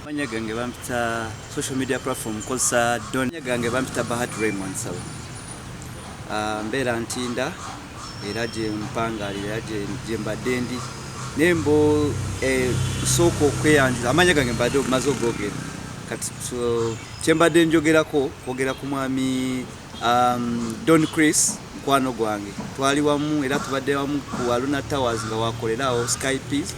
Amanya gange bampita, social media platform nkozesa Don. Amanya gange bampita Bahat Raymond Saba. Mbeera Ntinda era gye mpangalira era gye mbadde ndi, naye mbo sooka okweyanjula. Amanya gange mbadde maze ogogera. Kati kye mbadde njogerako, kwogera ku mwami Don Chris, mukwano gwange. Twali wamu era tubadde wamu ku Aluna Towers nga wakolerawo Skypeas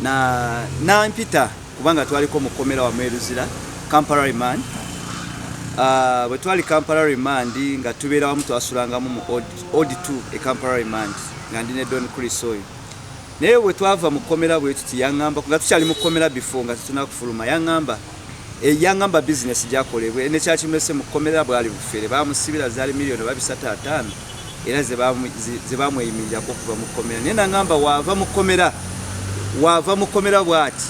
na nampita kubanga twaliko mukomera wamu e Luzira, Kampala Remand. Bwe twali Kampala Remand nga tubeera wamu, twasulangamu mu Odi 2 e Kampala Remand nga ndi ne Don Chris oyo. Naye bwe twava mu kkomera bwe tuti, yaŋŋamba nga tukyali mu kkomera, before nga tetunakufuluma, yaŋŋamba bizinesi gyakolebwe nekyakimulese mu kkomera bwali bufere. Bamusibira zaali miliyoni oba 350 era ze bamweyimirirako okuva mu kkomera. Naye naŋŋamba waava mu kkomera, waava mu kkomera bw'ati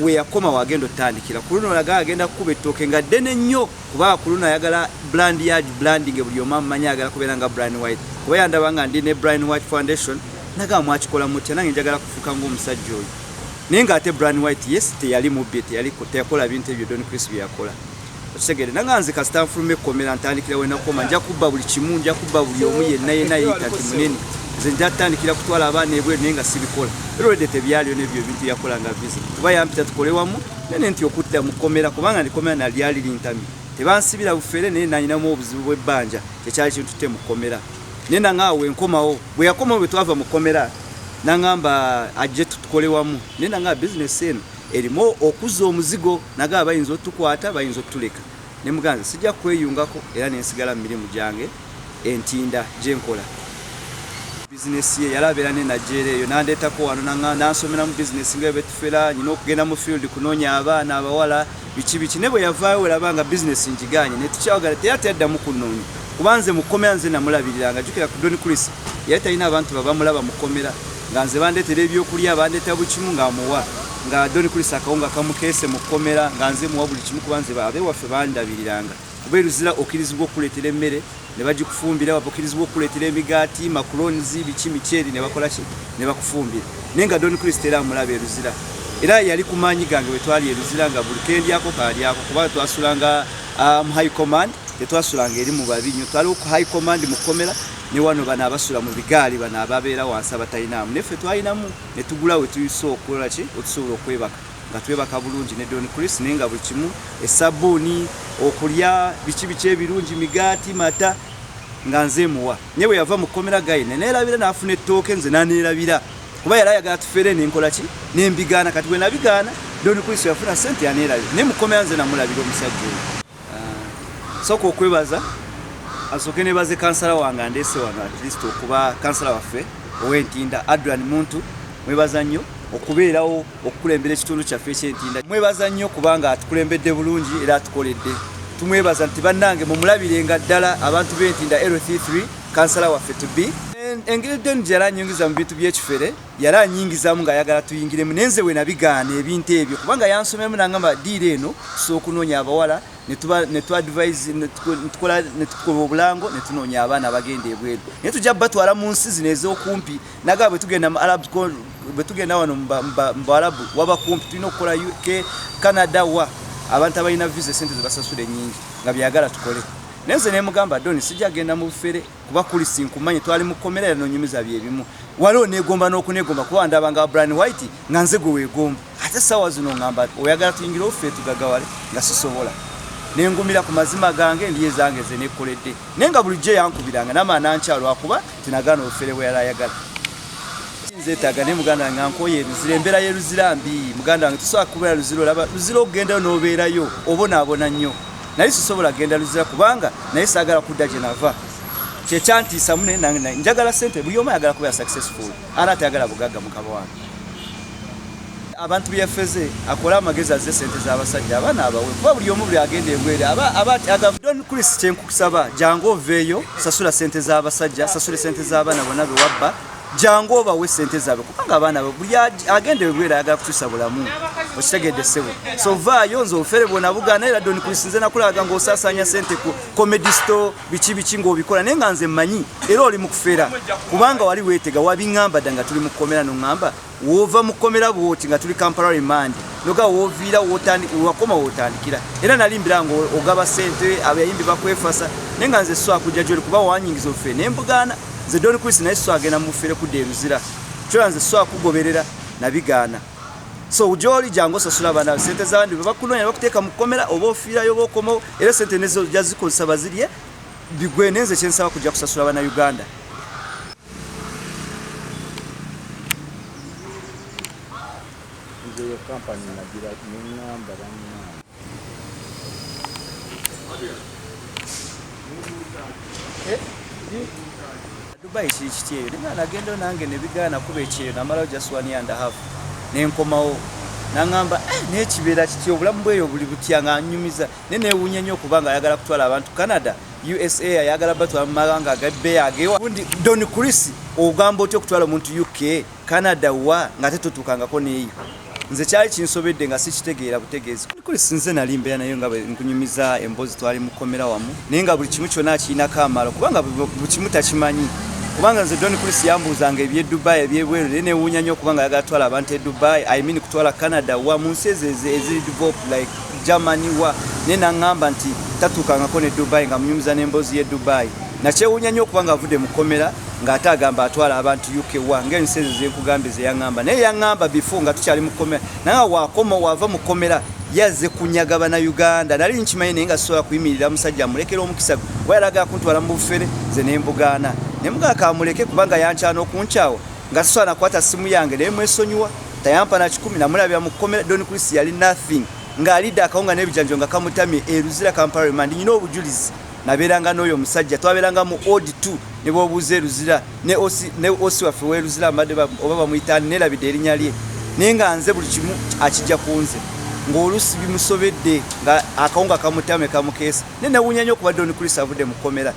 we yakoma wagenda otandikira ku luno, olaga agenda kukuba ettooke nga ddene nnyo, kuba ku luno ayagala brand yard branding, buli omu amumanyi, ayagala kubeera nga Brian White, kuba yandaba nga ndi ne Brian White Foundation. Nagamba, "Mwakikola mutya? Nange njagala kufuuka ng'omusajja oyo." Naye ng'ate Brian White, yes, teyali mubbi, teyali teyakola bintu ebyo Don Chris bye yakola, okitegere. Nanga nze kasita nfuluma ekkomera, ntandikira we nakoma, nja kubba buli kimu, nja kubba buli omu yenna yenna yeyita nti munene. Nze nja tandikira kutwala abaana ebweru, naye nga sibikola. Era olwedde tebyaliyo n'ebyo ebintu yakola nga visa, kuba yampita tukole wamu nene nti okudda mu kkomera, kubanga ndikomera nalyali lintamye. Tebansibira bufere, naye nanyinamu obuzibu bw'ebbanja, kyekyali kintutte mu kkomera. Naye nangaawe wenkomawo, bwe yakomawo, bwe twava mu kkomera, naŋŋamba ajje tukole wamu. Naye nangamba bizinesi eno erimu okuzza omuzigo, nagamba bayinza otukwata, bayinza otuleka. Ne muganza sijja kweyungako, era nensigala mu mirimu gyange Entinda gyenkola bizinesi ye. Yali abeera ne Nigeria eyo, nandeetako wano, nansomera mu bizinesi nga betufera nyina okugenda mu field kunoonya abaana abawala, biki biki. Ne bwe yavaayo, weraba nga bizinesi ngiganye netukyawagala, teyali teyaddamu kunoonya, kuba nze mukomera nze namulabiriranga. Jjukira ku Don Chris yali talina abantu babamulaba mukomera, nga nze bandeetera ebyokulya, bandeetera buli kimu nga muwa. Nga Don Chris akawunga kamukeese mu kkomera, nga nze muwa buli kimu, kuba nze abewaffe bandabiriranga. Kuba eruzira okkirizibwa okuleetera emmere ne bagikufumbira, okkirizibwa okuleetera emigaati, macarons, biki, miceeri, ne bakola ki, ne bakufumbira. Naye nga Don Chris era amulaba eruzira, era yali ku maanyi gange. Bwe twali eruzira nga buli kendyako kalyako, kuba twasulanga mu high command, tetwasulanga eri mu babi nnyo. Twaliwo ku high command mu kkomera, ne wano bano abasula mu bigaali, bano ababeera wansi abatalinamu, neffe twalinamu ne tugula we tuyise okukola ki, otusobola okwebaka, nga twebaka bulungi ne Don Chris. Naye nga buli kimu, esabbuuni, okulya, biki biki ebirungi, migaati, mata, nga nze muwa. Naye bwe yava mu kkomera gayina neerabira, n'afuna ettooke, nze naneerabira, kuba yali ayagala tufere, nenkola ki, nembigaana. Kati bwe nabigaana, Don Chris yafuna sente, yaneerabira. Naye mu kkomera nze namulabira omusajja oyo. Sooka okwebaza, asooke nebaze kansala wange andeese wano, at least okuba kansala waffe ow'Entinda, Adrian Muntu. Mwebaza nnyo okubeerawo okukulembera ekitundu kyaffe ekyentinda. Mwebaza nnyo kubanga atukulembedde bulungi era atukoledde. Tumwebaza nti bannange mumulabirenga ddala, abantu b'Entinda, LC3, kansala waffe to be. Engeri Don gye yali anyingiza mu bintu by'ekifere, yali anyingizamu ng'ayagala tuyingiremu, naye nze we nabigaana ebintu ebyo, kubanga yansomeramu nangamba deal eno tusobola okunoonya abawala ne tukola obulango ne tunoonya abaana abagenda ebweru, naye tujja batwala mu nsi zino ez'okumpi. Nagaba bwe tugenda mu Arab, bwe tugenda wano mu Bawarabu waba kumpi, tulina okukola UK, Canada, wa abantu abalina visa, sente zebasasula ennyingi, nga byagala tukole. Naye nze nemugamba, "Doni, sijja genda mu bufere, kuba kulisi nkumanyi, twali mu kkomera era nonyumiza byebimu, waliwo negomba n'okunegomba, kuba ndaba nga Brian White nga nze gwe weegomba, ate essaawa zino ngamba oyagala tuyingire offe tugagawale, nga sisobola." Nengumira ku mazima gange, ndi ezange ze nekoledde. Naye nga bulijjo yankubiranga namala nankya lwakuba tinagaana obufere bwe yali ayagala. Nzeetaaga naye muganda wange nga nkooye eruzira, embeera y'eruzira mbi muganda wange, tosobola kubeera Luzira. Olaba Luzira okugendayo n'obeerayo obonaabona nnyo. Naye sisobola kugenda Luzira kubanga naye saagala kudda gye nava, kyekyantiisamu. Naye nange njagala sente, buli omu ayagala kubeera successful, ara atayagala bugagga. Mukama wange, abantu byefeze akole amagezi, azze sente z'abasajja, abaana abawe, kuba buli omu buli agenda ebweru aba Don Chris, kyenkusaba, jangu oveeyo, sasula sente z'abasajja, sasula sente z'abaana bonna bewabba. Jangu obawe sente zaabwe, kubanga abaana buli agenda ebweru ayagala kukyusa bulamu. Okitegedde, ssebo? So vaayo. Nze obufere bwona bugaana. Era Don Chris, nze nakulaga ng'osaasaanya sente ku Comedy Store, biki biki ng'obikola, naye nga nze mmanyi era oli mu kufera, kubanga wali weetega. Wabiŋŋamba dda nga tuli mu kkomera, noŋŋamba wova mu kkomera bwoti nga tuli Kampala remand, noga woviira wakoma wotandikira. Era nali mbira nga ogaba sente, abayimbi bakwefasa, naye nga nze so akujja gyoli kuba wanyingiza ofere nembugaana. Nze Don Chris naye so agenda mu bufere kudda eruzira kyola, nze so akugoberera nabigaana. So gyoli, jangu osasula abaana sente z'abandi. Bwe bakunoonya bakuteeka mu kkomera, oba ofiirayo oba okomawo, era sente nezo ojja zikozesa bazirye bigwe. Nenze kyensaba kujja kusasula Bannayuganda. Nze eyo kampani nagira neŋŋamba bannange. Dubai kiri kiti eyo, naye nga nagendayo nange nebigaana kuba ekyeyo namalayo just one year and a half, nenkomawo. Naŋŋamba, "Eh, naye kibeera kiti, obulamu bweyo buli butya?" Nga nyumiza, naye newuunya nnyo okubanga ayagala kutwala abantu Canada, USA, ayagala batwala mu mawanga agabbeeyi agewa. Ubundi Don Chris, ogamba otya okutwala omuntu UK, Canada, wa nga ate totuukangako n'eyo? Nze kyali kinsobedde nga sikitegeera butegeezi. Chris nze nali mbeera naye nga bwe nkunyumiza emboozi, twali mukomera wamu, naye nga buli kimu kyonna akirinako amalo, kubanga buli kimu takimanyi. Kubanga nze Don Chris yambuuzanga eby'e Dubai, ebyebweru, naye newuunya nnyo okubanga ayagala kutwala abantu e Dubai, I mean kutwala Canada, wa mu nsi ezo eziri developed like Germany, wa. Naye naŋŋamba nti tatuukangako ne Dubai, nga munyumiza n'emboozi y'e Dubai. Nakyewuunya nnyo okuba nga avudde mu kkomera ng'ate agamba atwala abantu UK, wa ng'ensi ezo zenkugambye ze yaŋŋamba. Naye yaŋŋamba before nga tukyali mu kkomera, naye nga wakoma wava mu kkomera yazze kunyaga Bannayuganda. Nali nkimanyi, naye nga sisobola kuyimirira musajja amulekera omukisa gwe, kuba yalaga kuntwala mu bufere. Nze nembugaana, nembugaana kamuleke, kubanga yankyana okunkyawa nga tasobola nakwata simu yange, naye mwesonyiwa tayampa na 100. Namulabira mu kkomera, Don Chris yali nothing, ng'alidde akawunga n'ebijanjo nga kamutamye eruzira Kampala remand. Nyina obujulizi, nabeeranga n'oyo omusajja, twabeeranga mu od 2 ne bwobuuza eruzira ne OC waffe weruzira mbadde oba bamuyita nerabidde erinnya lye. Naye nga nze buli kimu akijja ku nze, ng'oluusi bimusobedde nga akawunga kamutame kamukeesa. Naye newuunya nnyo okuba Don Chris avudde mu kkomera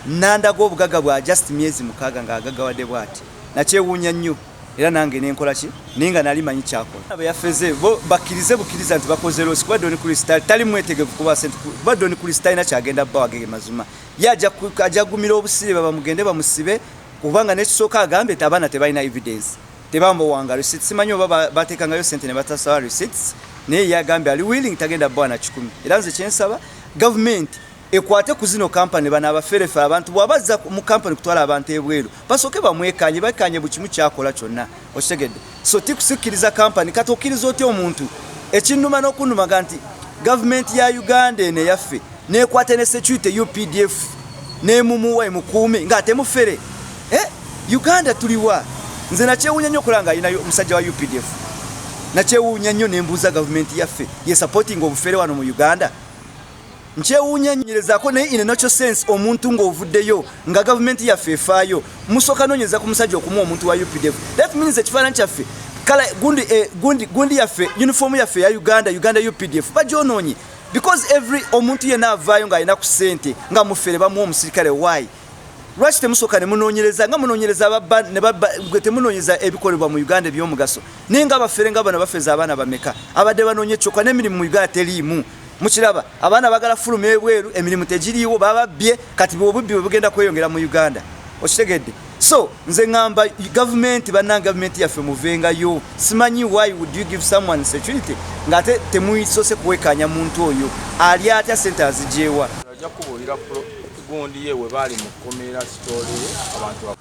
nandaga obugagga bwa just myezi 6 ng'agaggawadde bw'ati. Nakyewuunya nnyo era nange nenkola ki, naye nga nali manyi kyakola. Beyafeze bo bakkirize bukkiriza nti bakoze loss, kuba Don Chris tali mwetegefu kuba sente, kuba Don Chris talina kyagenda bba wagege mazima. Ye ajja kugumira obusire, baba mugende bamusibe, kubanga nekisooka agambye nti abaana tebalina evidence, tebambuwanga receipts. Simanyi oba bateekangayo sente ne batasaba receipts, naye ye agambye ali willing, tagenda bba na 100. Era nze kyensaba, gavumenti ekwate ku zino kampani, bano abaferefe. Abantu bw'abazza mu kampani kutwala abantu ebweru, basooke bamwekanye, bakanye buli kimu kyakola kyonna. Okitegedde? So tikusikkiriza kampani. Kati okkiriza otya omuntu? Ekinnuma n'okunnumaga nti gavumenti ya Uganda eno eyaffe nekwata ne security UPDF nemumuwa emukuume ng'ate mufere. Eh, Uganda tuliwa? Nze nakyewuunya nnyo okulaba nga alina omusajja wa UPDF. Nakyewuunya nnyo nembuuza, gavumenti yaffe ye supporting obufere wano mu Uganda? Nkyewuunya nyerezaako. Naye in a natural sense, omuntu ng'ovuddeyo nga gavumenti yaffe efaayo, musooka noonyeza ku musajja okumuwa omuntu wa UPDF. That means ekifaananyi kyaffe kala gundi, eh, gundi, gundi yaffe, uniform yaffe ya Uganda, Uganda UPDF bagyonoonye, because every omuntu yenna avaayo ng'alina ku ssente nga mufere, bamuwa omusirikale. Why? Lwaki temusooka ne munoonyereza nga munoonyereza ababba ne babba? Gwe temunoonyeza ebikolebwa mu Uganda ebyomugaso, naye nga abafere nga bano bafeza abaana bameka abadde banoonya ekyokka n'emirimu mu Uganda teriimu. Mukiraba, abaana bagala fuluma ebweru, emirimu tegiriiwo, bababbye. Kati obubbi bwe bugenda kweyongera mu Uganda. Okitegedde? So nze ŋŋamba gavumenti, bannange, gavumenti yaffe muvengayo. Simanyi why would you give someone security ng'ate temusoose kuwekanya muntu oyo ali atya, sente azigyewa. Ajja kubuulira gundi ye we baali mu kkomera, story ye abantu.